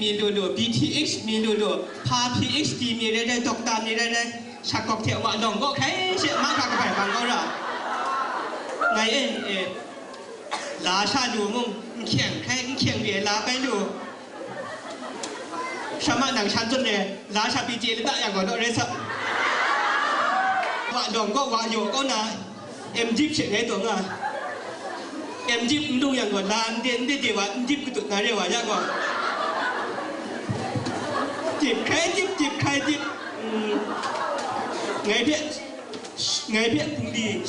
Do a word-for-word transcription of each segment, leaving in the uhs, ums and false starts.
Mi lu lu, B Th mi lu lu, hpa P H D mi rai rai, doctor mi rai rai, shakawk hte wa lawng gaw hkrai she mahkra kabai bang kau ra. Ngai e, e, la sha lu mung, n hkyeng hkrai, n hkyeng re la bai lu. Sha ma nang shan tsun re, la sha pyi chye lata yang gaw naw rai sa. Wa lawng gaw wa yaw kau na, M Div she ngai taw nga. M Div n lung yang gaw, la n de, n de de wa, n dip katut na re wa ya gaw. Dip hkrai dip, dip hkrai dip. Mm. Ngai hpe, ngai hpe hpungli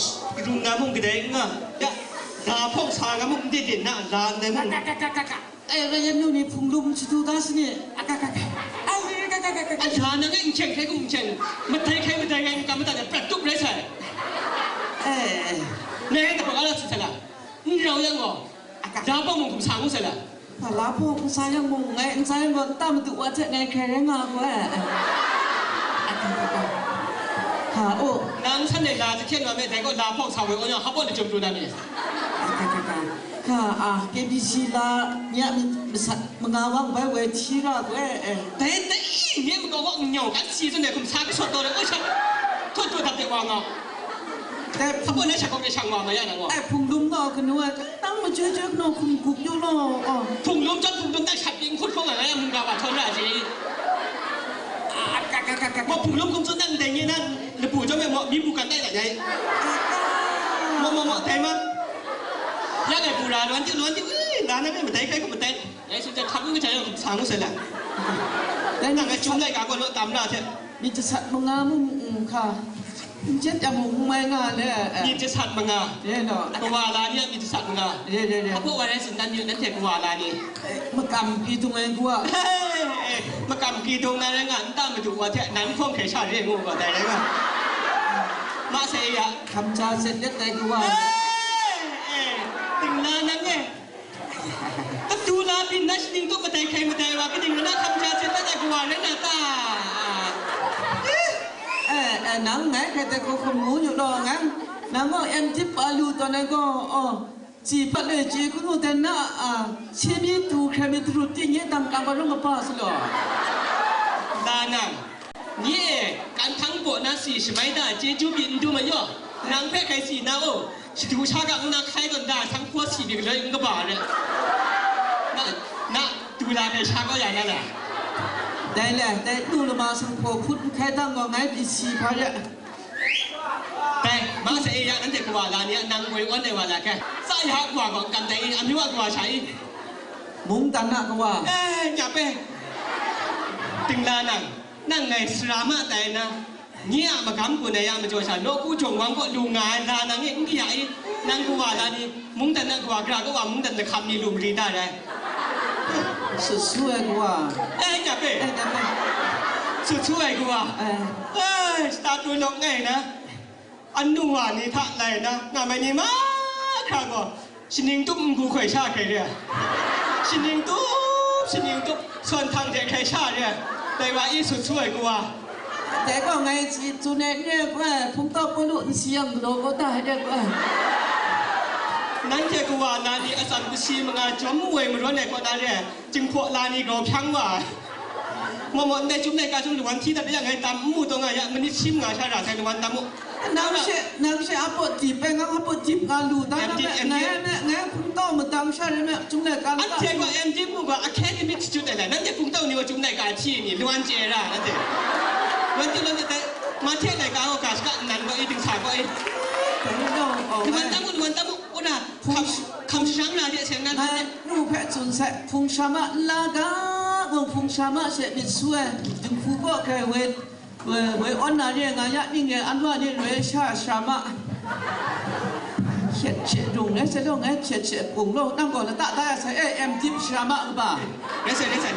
rum na mung kadai n nga. Ya, la hpawng sa nga mung n de de na, la ndai mung. Ka, ka, ka, ka, ka. Ai, rai yan nu ni hpung lum shadu da sini. Aka, ka, ka. Ai, ka, ka, ka, ka, ka. Ai, la na ngai n hkyeng hkrai kum n hkyeng. Madai hkrai madai ngai n kam madat ai prat tup rai sai. Eh, eh. Ngai hkrai tabaw ala tsun sai la. N rau yang gaw. Aka. La hpawng mung hkum sa ngu sai la. Ka la hpawng n sa yang mung, ngai n sa yang gaw, nta madu wa hte ngai hkrai rai nga gaw, eh. Aka, ka, ka. Ha, oh. Nang san de la jahkyen wa me, dai gaw la hpawng sa woi, oh, yang hap gaw na chyum pru na me. Aka, ka, ka. Ka, a, K B C la, mya mi, masat, manga wang bai woi hti ra gaw, eh. Dai, dai, nye makaw gaw n nyau, kan si tsun de hkum sa kashawt taw de, oi, shat. Htaw htaw dat de wa nga. Dai, hpa gaw na shakawk de shang wa nga ya na gaw. Ai, hpung lum gaw kanu ai, kan tang majoi joi kanu hkum gup yu law, oh. Hpung lum chyawm hpung lum dai shat pyi n hkut hkawng nga ya mung ga wa htawn ra ji. Ah, ka, ka, ka, ka. Maw hpung lum hkum tsun dang dai nye na, lapu chyawm e maw, mi bu kan dai da jai. Maw, maw, maw, dai ma. Ya ngai bu ra, luan diu, luan diu, ui, la na me madai hkrai hkum madai. Ngai tsun jang hkap n kaja yang sa ngu sai la. Dai nang ngai chyum laika gaw law tam ra hte. Myit jasat manga mung, mm, hka. N jet yang mung n mai nga le, eh. Myit jasat manga. Ye no. Kawa la ni a myit jasat manga. Ye, ye, ye. Hpa gaw wa rai tsun dan yu, nanhte kawa la ni. Eh, makam hkri dung ai kawa. Hey, eh, makam hkri dung na rai nga, nta madu wa hte nan hpawng hkrai sha re ngu gaw dai rai nga. Ma sai ya. Hkam ja set let dai kawa. Hey, eh, ting na nang e. Katu la byin na shaning tup madai hkrai madai wa, kaning rai na hkam ja hte dat ai kawa rai na ta? Eh, eh, nang ngai hkrai hte hkawhkam ngu yu law, ngai, nang gaw M Div pa lu tawn ai gaw, oh, si hpat loi chye hkrum u dan na, ah, si mi tu hkrai mi daru ting nye dang kang garu kaba sa law. La nang. Nye e, kan hpang baw na si shamai da chyeju myit n dum ai yaw, nang hpe hkrai si na u, shadu sha ga nna hkai gawn da, sanghpaw si myit galoi n kaba re. Na, na, du la hkrai sha kau ya na le? Dai le, dai nu lama sanghpaw hput n hkai dang gaw, ngai pyi si hpa re. Dai, ma sa e ya, nanhte kawa la ni a, nang woi awn ai wa la hkai. Tsa ya a kawa gaw n kam dai i, amyu a kawa sha i. Mungdan a kawa. Eh, nya pe. Ting la nang. Nang ngai sara ma tai na, nye a magam gun ai ya majaw sha, nawku jawng wang kaw lu nga ai la nang e n kaya i, nang kawa la ni, mungdan a kawa, gara kawa mungdan lahkam ni lu mari da rai. Sut su ai kawa. Eh, nya pe. Eh, nya pe. Sut su ai kawa. Eh. Eh, shata tu lawk ngai na. Anu wa ni hta lai na, nga mai ni mahkra gaw, shaning tup n-gu hkoi sha hkrai re ai. Shaning tup, shaning tup, sawn htang hte hkrai sha re ai. Dai wa i sut su ai kawa. Dai gaw ngai tsi tsun ai n re ai, hpungtau Pawlu n si yang galaw kau ta ai re ai. Nanhte kawa na ni atsam kasi manga jawm woi marawn ai kaw na re ai. Jinghpaw la ni grau hpyang wa ai. Maw maw, ndai chyum laika chyum lawan hti dat ya ngai tam n mu taw nga ya, manit shi manga sha ra sai lawan tam mu. Nang she, nang she a pawt dip ai, ngang a pawt dip nga lu da na me, ngai me, ngai hpung tau madang sha re me, chyum laika la. Anhte gaw M Div mu gaw academic student ai, nanhte hpung tau ni gaw chyum laika hti ni, lawan chye ra, nanhte. Lawan chye, lawan chye, dai, Mahte laika gaw ga shaka nnan gaw i, dingsa gaw i. Lawan tam mu, lawan tam mu, u na, hkam, hkam shashang na de seng nan. Ngai, Ru hpe tsun sai, hpung sha ma n la ga, mung hpung sha ma she myit su ai, dinghku kaw hkrai woi, woi, woi awn na re nga ya, ning e an wa ni roi sha sha ma. Hkyet hkyet rung rai sai law, ngai hkyet hkyet bung law, nang gaw lata da ya sai, e, M Div sha ma kaba. Rai sai, rai sai.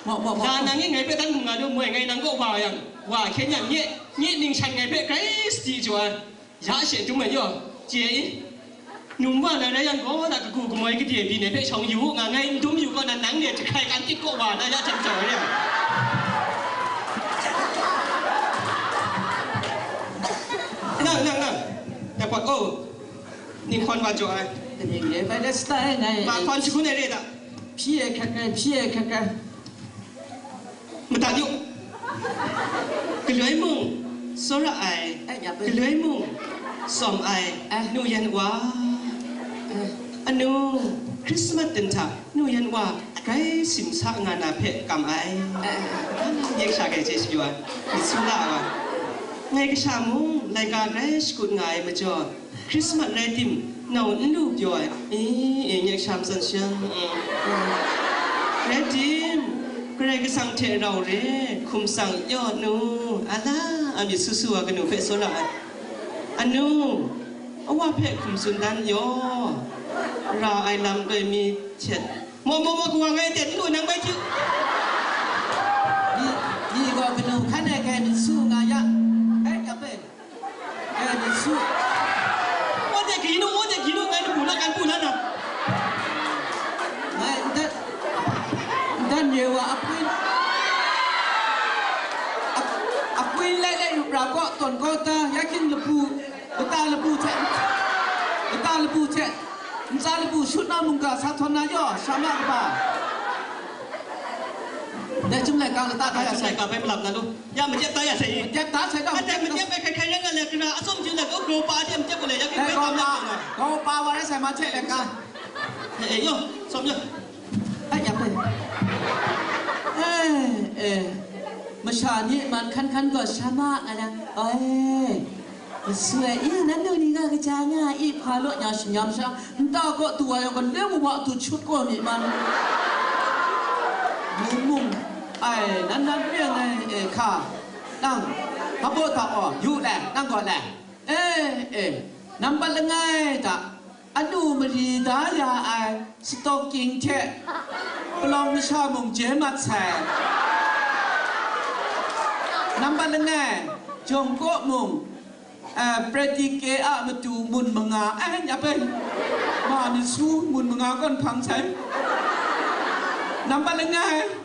Maw, maw, maw. Da nang e ngai hpe dan hkung nga lu moi, ngai nang kaw wa yang, wa hkyen yang, nye, nye ningshan ngai hpe grai sadi jaw ai. Ya she dum ai yaw, chye i. Num wa na rai yang gaw na kagu kamoi kade byin ai hpe shawng yu u nga, ngai n dum yu kaw na, nang re jahkrai kan tik kaw wa na ya jang jau ai re. Nang, nang, nang. Ya pawt, oh. Ning hkawn wa jaw ai. Kaning re bai de stai ngai. Ma hkawn shagun ai re da. Hpyi ai hkrat ngai, hpyi ai hkrat ngai. Madat yu. Galoi mung, tsawra ai, eh, ya bai. Galoi mung, tsawm ai, eh, nu yan wa. Eh. Anu, Christmas ten hta, nu yan wa, grai simsa nga na hpe kam ai. Eh. Yen sha grai chye shayu ai, myit su la ai wa. Ngai kasha mung, laika grai shakut nga ai majaw, Christmas rai tim, nau n lu pyaw ai, e, e, nya sham tsan shang, mm, mm. Rai tim, Karai Kasang hte rau re, hkum tsang yaw nu, ala, a myit su su wa kanu hpe tsawra ai. Anu, awa hpe hkum tsun dan yaw, ra ai lam loi mi htet. Maw, maw, maw, kawa ngai ten n lu nang bai hti. Ni, ni gaw kanu hkan ai hkai myit su nga ya. Hkai ya bai. Eh, myit su. Wa de ginu, wa de ginu, ngai nu na kan pu na na. Ngai ndat, ndat ye wa apwin. Ap-, apwin lai lai yup ra kaw, tawn kaw ta, ya king lapu, kata lapu hte, kata lapu hte, ntsa lapu shut na mungga sa htawn na yaw, sha ma kaba. Dai chyum laika lata da ya sai. Laika bai malap na lu. Ya, matyep da ya sai. Matyep da sai da. Matyep, matyep bai hkai hkai rai nga le, kara atsawm ju le, ko grow pa de matyep le, ya, eh, grow pa, grow pa wa rai sai ma che le ka. Eh, eh, yo, som yo. Ai, ya bai. Eh, eh. Masha ni man hkan hkan gaw sha ma nga na. Ai. Masum ai, i, nannu ni nga kaja nga, i, hpa law nya shingnyam sha, nta kaw tu wa yawng gaw, leng wa tu chut kaw mi man. Mung mung, ai, nan nan re ai, e, hka, nang, hpa baw ta aw, yu le, nang gaw le, e, e, nambat langai ta, anu mari da ya ai, stocking hte, palawng masha mung je mat sai. Nambat langai, jawng kaw mung, Eh, Pratike a matu mun manga, eh, nya pen, ma myit su mun manga kaw hpang sai. Nambat langai,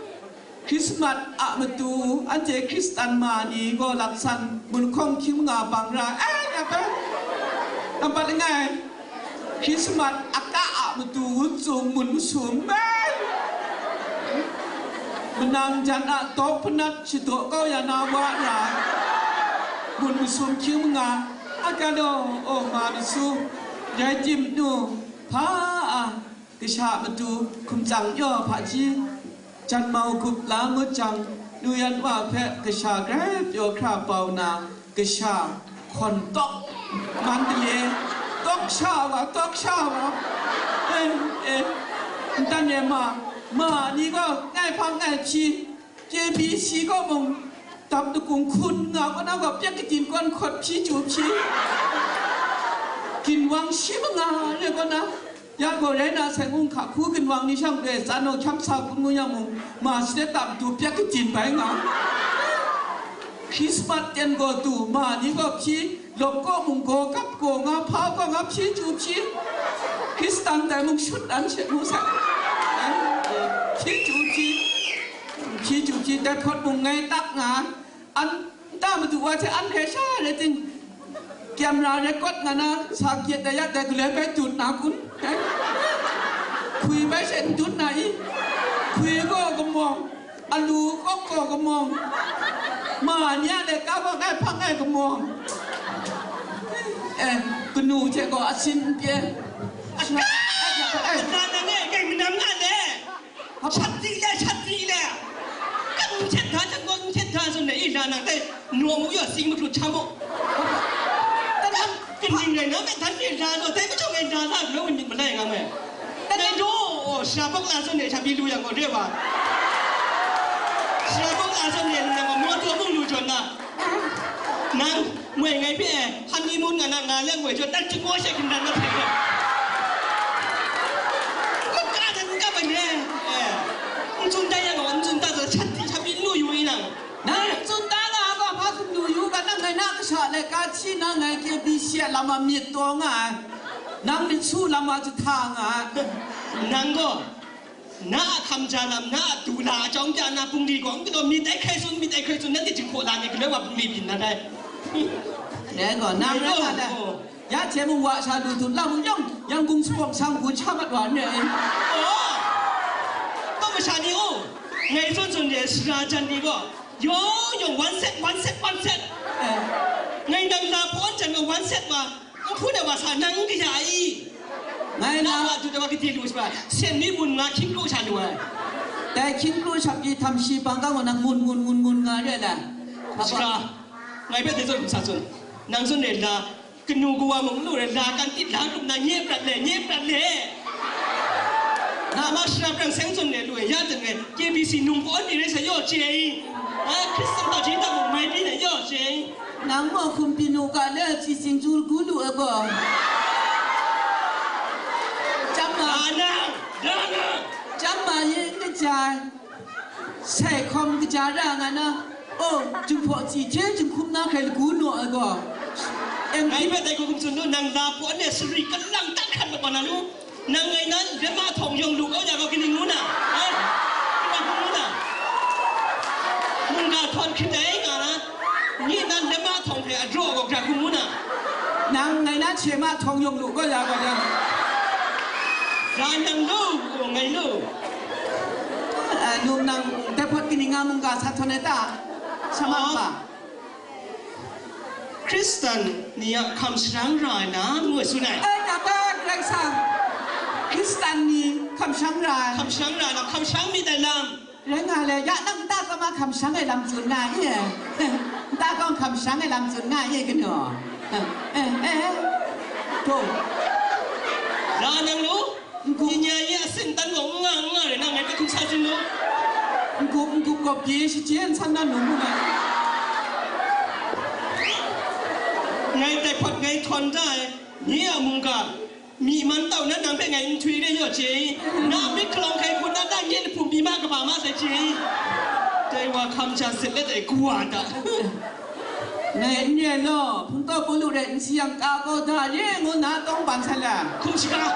Christmas a matu, anhte Hkristan ma ni gaw laksan mun hkawng hkying manga bang ra, eh, nya pen. Nambat langai, Christmas a ka a matu wun tsung mun masum bai. Manang jan a tawk panat shadaw kau ya na wa ra. Mun masum hkying manga, a galaw, o ma myit su, rai tim nu, hpa a, kasha matu, hkum tsang yaw hpaji, jan mau gup la ngut jang, nu yan wa hpe kasha grai pyaw hkra bau na, kasha hkawn tawk, Mandalay, tawk sha wa, tawk sha wa, eh, eh, ntan e ma, ma ni gaw ngai hpang ngai hpyi, K B C gaw mung, dap dakung hkun nga kaw na gaw, pyak katin kawn hkawt hpyi chyu hpyi, ginwang shi manga re kaw na, Ya gaw rai na, sai ngu hka hku ginwang ni shang re, tsan naw hkyam sa hkun ngu yang mung, ma shade tam tu pyak katin bai nga. Christmas ten gaw tu, ma ni gaw hpyi, lawk kaw mung gaw kap gaw nga, hpa gaw nga hpyi chyu hpyi. Hkristan dai mung shut dan she ngu sai. Hpyi chyu hpyi, hpyi chyu hpyi, dai hpawt mung ngai tak nga. An, nta madu wa hte an hkrai sha rai ting, camera record nga na, sa gyet da ya dai galoi bai dut na kun? Eh? Hkui bai she n dut na i? Hkui gaw kamawng, alu kawk gaw kamawng, ma ni a laika gaw ngai hpang ai kamawng. Eh, kanu hte gaw asin n pye. Asa, asa, asa. Asa na ngai kai manam nga le. Shat di le, shat di le. Kan n htet hta, jan gaw n htet hta, tsun ai, i, la nang dai, nawng u yaw, sing mahkrut htam u. Kan, kan ning rai na me, dan e la law, dai majaw ngai la la, nang myit malai nga me. Dai daw, shara bawk la tsun ai, sha pyi lu yang gaw, re wa. Shara bawk la tsun ai, nang gaw, mawtaw mung lu jawn na. Nang, moi ngai hpe, honeymoon nga na nga let moi jaw, dan jahku she hkindan na hte gaw. Maka dan n kap ai ne, eh. N tsun dan yang gaw, n tsun dan gaw, shat di sha pyi n lu yu i nang. Nang n tsun dan ga gaw, hpa tsun lu yu ga, nang ngai na kasha laika hti na ngai K B C a lam a myit taw nga ai. Nang myit su lam a jahta nga ai. Nang gaw, Na a hkam ja lam, na a du la a chyawm pya na bungli gaw, n galaw myit ai hkrai tsun, myit ai hkrai tsun, nanhte jinghpaw la ni galoi wa bungli byin na dai. Dai gaw, nang rai nga dai. Oh. Ya hte mung wa sha lu tut la mung yawng, Yangon sawng sang gun sha mat wa n rai. Oh! Kaw masha ni, oh! Ngai zawn zawn de sara jan ni gaw, yawng yawng one set, one set, one set. Eh. Ngai nang la pawn jan gaw one set wa, n hpun ai wa sa nang n kaya i? Ngai na na wa du de wa kade lu sha, sen mi mun nga hkying kru sha lu ai. Dai hkying kru shap pyi htam shi bang kang gaw nang ngun, ngun, ngun, ngun nga re ai la. Sara, ngai hpe de zawn sa zawn, nang zawn de la, kanu kawa mung n lu ai, la kan tit la krum na, nye prat le, nye prat le. Na ma shara prang seng zawn le lu ai, ya dang ai, K B C nung pawn ni rai sa yaw chye i. A, Hkristan hpaji ta mung mai byin ai yaw chye i. Nang gaw hkum pyi nu ga le, chi sing ju gu lu ai gaw. Chyam ma, Da na, da na. Chyam ma yin kaja, sai hkawm kaja ra nga na. Oh, jinghpaw tsi hte jinghkum na hkrai lagu naw ai gaw. Em, ngai hpe dai hku hkum tsun nu, nang la pawn e sari kalang tak hkrat mat wa na lu. Nang ngai nan lama htawng yawng lu kau ya gaw kaning ngu na? Ai, kaning ngu na? Mungga htawn hkrit ai nga na? Nye nan lama htawng hpe a draw gaw hkra hkum ngu na? Nang ngai nan she ma htawng yawng lu kau ya gaw dan. Ra nang lu, ngai lu. Eh, num nang dai hpawt kaning nga mungga sa htawn ai ta? Sha ma pa? Hkristan ni a hkam sharang ra ai na, ngu ai tsun ai. Ai, na ta, Karai Kasang. Hkristan ni hkam sharang ra ai. Hkam sharang ra ai na, hkam sharang myit ai lam. Rai nga le, ya nang nta kawng a hkam sharang ai lam tsun nga i? Nta kawng hkam sharang ai lam tsun nga i, kanu? Eh, eh, eh. To. Ra nang lu? N-gup. Nya ya a sengtan gaw n nga, n nga rai na, ngai hpe hkum sa tsun nu. N-gup, n-gup gaw pyi shachyen san na nu mu na. Ngai dai hpawt ngai htawn da ai, nye a mungga, myi man tau na nang hpe ngai nhtwi re yaw chye i, na myit hkalawng hkai hku na, na nye lahpum pyi ma kaba ma sai chye i, dai wa hkam ja sit let ai kawa ta. Ngai n re law, hpungtawk Pawlu rai n si yang, ka gaw da re ngu na tawng ban san la. Hkum shaga.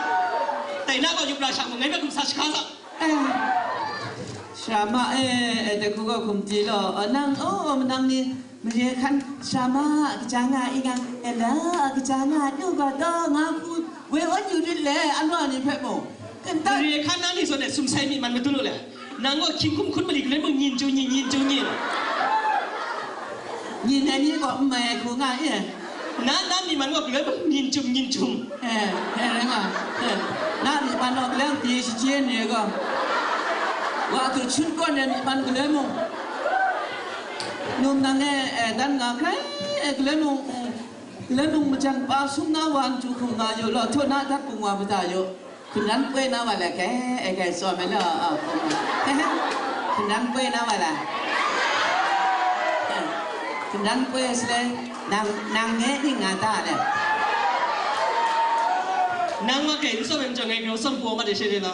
Dai na gaw yup ra sha mung, ngai hpe hkum sa shaga sa. Eh, sara ma e, eh, dai hku gaw hkum di law, eh, nang, oh, manang ni, mare hkan, sara ma, kaja nga i nga, eh, la, kaja nga, du ga, da, nga hku, woi awn yu rit le, anwa ni hpe mung. Nta- Mare hkan na ni zawn e sumsai myi man madun lu le. Nang gaw hkying hkum hkun mali galoi mung nyin jung nyin, nyin jung nyin. Nyin ai ni gaw n mai ai hku nga e. Na, na myi man gaw galoi mung nyin jum, nyin jum. Eh, eh, rai nga. Eh, na myi man gaw galoi mung pyi shachyen ni gaw. Wa htu chut kawn ai myi man galoi mung. Num nang e, eh, dan nga hkrai, eh, galoi mung, eh, galoi mung majan pa sum na wa n chyu hku nga yu law, htaw na dat hpung wa mada yu. Hkungran poi na wa le, kai, e, kai, tsawm ai law, a, hkungran poi na wa le. Hkungran poi sale, nang, nang nge ning nga ta le. Nang ma kai n tsawm ai majaw, ngai grau tsawm pwa ma de she de na.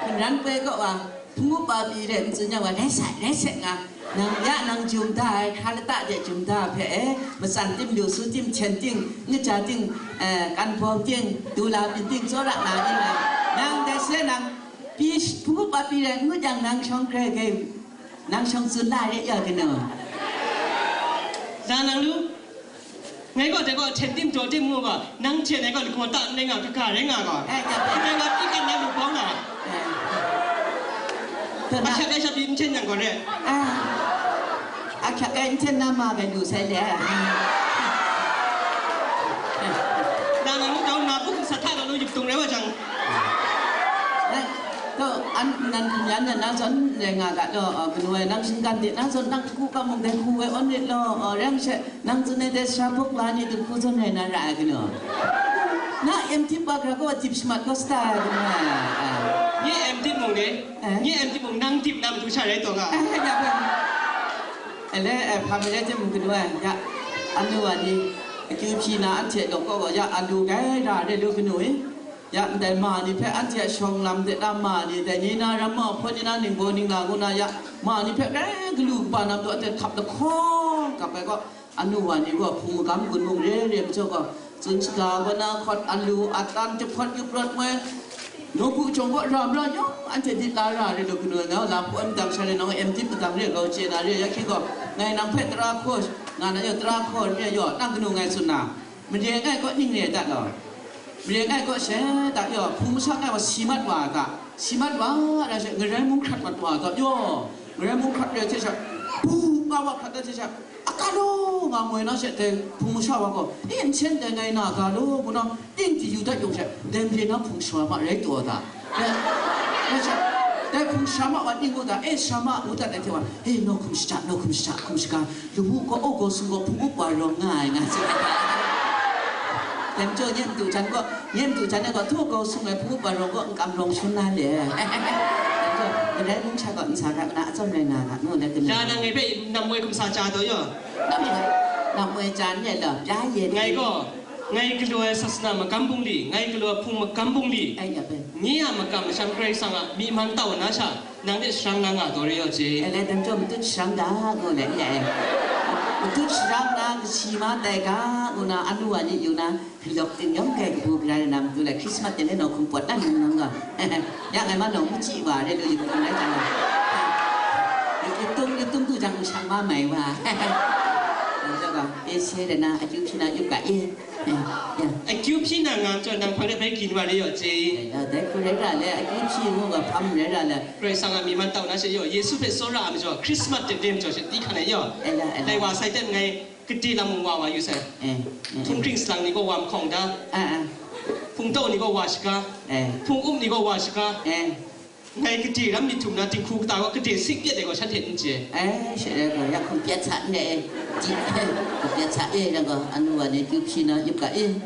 Hkungran poi kaw wa, hpungup pa pyi re n tsun yang wa, rai sai, rai sai nga. Nang ya nang jum da ai, hkra lata de jum da hpe e, matsan tim, lu su tim, hten ting, ngut ja ting, eh, kan bawng ting, du la byin ting, tsawra na ni na, nang dai se nang, pyi hpungup a pyi rai ngut yang nang shawng hkrai hkrai, nang shawng tsun la re ya kanu? Da nang lu? Ngai gaw dai gaw hten tim, daw tim ngu gaw, nang hten ai gaw lagaw ta n rai nga, kaga rai nga gaw. Eh, ya, ya. Ngai gaw pyi kan na lu bawng na. Eh. Ahkyak ai sha pyi n hten yang gaw re. Ah. Ahkyak ai n hten na ma bai lu sai le. Na, na, ngu dau, na buk sa hta gaw lu yup tung rai wa jang. Eh, to, an, nan hkum yan na, na zawn rai nga ga law, uh, kanu ai, nang shinggan de, na zawn nang hku ga mung dai hku ai awn rit law, uh, rai she, nang tsun ai dai sara buk la ni dinghku zawn rai na ra ai galaw? Na M.Div wa hkra gaw dip shamat gaw sata ai galaw ai? Nye M.Div mung ni? Eh? Nye M.Div mung nang dip na matu sha rai taw nga? Eh, ya bai. Ele, eh, hpa marai tim mung galaw ai? Ya, anu wa ni, akyu hpyi na anhte law kaw gaw, ya, alu gai ra re lu ganu i? Ya, ndai ma ni hpe anhte a shawng lam de na ma ni, dai ni na ramma hpawt ni na ningbaw ningla ngu na ya, ma ni hpe rai galu kaba na matu anhte hkap lahkawng kap ai gaw, anu wa ni gaw hpung magam gun mung re re majaw gaw, tsun shaga gaw na hkawt alu, atan, jahpawt, yup rawt ngoi, nawku jawng gaw ra mara yawng anhte dit la ra re lu kanu ai nga, la hpu ai madang sha re nawng M.Div madang re gau chye na re, ya hki gaw, ngai nang hpe tara hkaw, nga na yaw tara hkaw re yaw, nang kanu ngai tsun na. Mare ngai kaw ning re dat law? Mare ngai kaw she dat yaw, hpung masak ngai wa si mat wa ga, Si mat wa, da she, ngarai mung hkrat mat wa, da, yo, ngarai mung hkrat re hte sha, bu, nga wa hkrat da hte sha, a ka law nga moi na she, dai hpung masha wa gaw, e, nsen dai ngai na ga law, ngu na, ting di yu dat yawng she, dai mare na hpung sara ma rai taw da. Dai, dai she, dai hpung sara ma wa ning ngu da, e, sara ma ngu dat dai hte wa, e, nawhkum shaja, nawhkum shaja, hkum shaga, Lamu gaw, o gaw sung gaw, hpung up wa rawng nga ai, nga tsun ai. Dai majaw, nye madu jan gaw, nye madu jan e gaw, htaw gaw sung ai hpung up wa rawng gaw, n kam rawng shun na le. Dai majaw, kadai mung sha gaw, n sa ga, na atsawm rai nga ga, ngu na, kanu. Ya, nang ngai hpe nam woi hkum sa ja taw yaw. Nam woi, nam woi jan le law, bya ye. Ngai gaw, ngai galaw ai sasana magam bungli, ngai galaw ai hpung magam bungli, ai, ya bai. Nye a makam masham Karai Kasang a myi man tau na sha, nang hte sharang na nga taw re yaw je. E, lai, dai majaw matut sharang ga, ngu let ya e. Matut sharang na, kasi ma tai ga, ngu na, anu wa ni yu na, hkrilawk ting yawng kai kabu gara na matu lai, Christmas ten le nawhkum pawt na nang nang ga. Ya ngai ma nawng machyi wa, re lu yu kung lai jang. Yu, yu tung, yu tung tu jang, shang ma mai wa. Dai majaw ga, e se de na, akyu hpyi na, yup ga e. Eh, ya. Akyu hpyi na nga majaw, nang hpang de bai gin wa le yaw je. Eh, ya, dai hku rai ra le, akyu hpyi ngu ga hpang rai ra le. Karai Kasang a myi man tau na she yaw, Yesu hpe tsawra ai majaw, Christmas ten re majaw she, di hkan ai yaw. Eh, ya, eh, ya. Dai wa sai ten ngai, gade lam mung wa wa yu sai. Eh, eh, eh. Htunghkring salang ni gaw wa mahkawng da. Ah, ah. Hpung tau ni gaw wa shaga. Eh. Hpung up ni gaw wa shaga. Eh. Ngai gade ram myit htum na dinghku kata gaw gade sik pyet ai gaw shanhte n chye. Eh, she rai gaw, ya hkum pyat sa n re, di, hkum pyat sa e, rai gaw, anu wa ni kyu hpyi na yup ga e.